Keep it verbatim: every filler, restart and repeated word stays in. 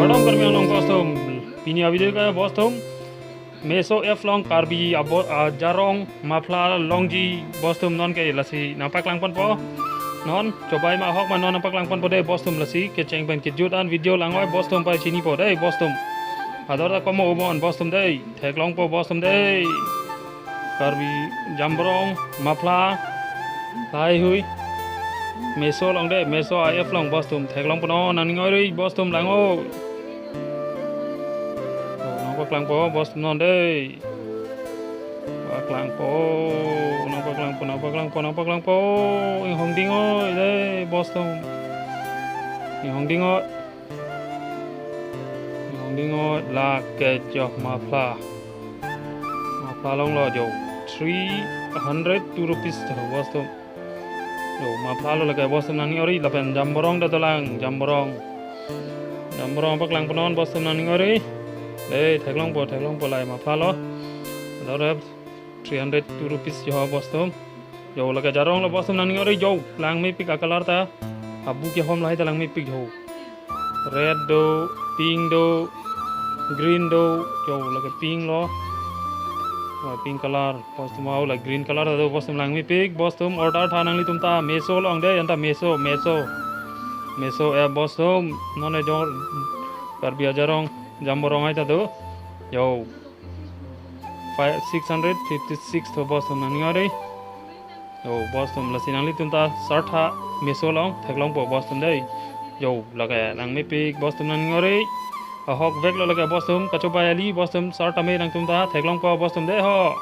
Long Karbi Anglong bostum. Pini avideo ke bostum Meso F along Karbi abo, ah, Jarong Mapla longji bostum nonke lasi nangpaklang ponpo. Non chobai ma ahok ma non nangpaklang ponpo dei bostum, lasi kecheng pen kejut an video lang-oi bostum pai chinipo dei bostum. Ador ta komo umon bostum dei. Theklongpo bostum dei. Karbi Jamborong Mapla. Lahai hui. Meso along dei, Meso A F along bostum. Theklongpo non nangning oi ri bostum lang-o. Oh, nangpaklangpo bostum non dei. Paklangpo, nangpaklangpo, nangpaklangpo, nangpaklangpo. Inghong ding-oi dei bostum. Inghong ding-oi. Inghong ding-oi, lake jo Mapla. Mapla longlo jo. Three hundred two rupees to bostum. Jo, Mapla lo lake bostum nangning oi ri, lapen Jamborong ta dolang, Jamborong. Jamborong paklangpo non bostum nangning oi ri. Dei, theklongpo, theklongpo, lahai Mapla lo. Ador three hundred two rupees jo bostum. Jo, lake Jarong lo bostum nangning oi ri jo. Langmepik a-color ta. Abu kehom lahai ta langmepik jo. Red do, pink do, green do. Jo, lake pink lo. Wah, pink color. Bostum au la green color ta do bostum langmepik. Bostum order tha nanglitum ta. Meso along dei, anta Meso, Meso. Meso A F bostum. Non e jo Karbi Jarong Jamborong hai ta do. Jo. Five, six hundred fifty-six to bostum nangning oi ri. Jo, bostum lasi nanglitum ta sartha Meso along theklongpo bostum dei. Jo, lake langmepik bostum nangning oi ri. Ahokvek lo lake bostum, kachobai kali bostum, sartha me nangtum ta theklongpo bostum dei ho.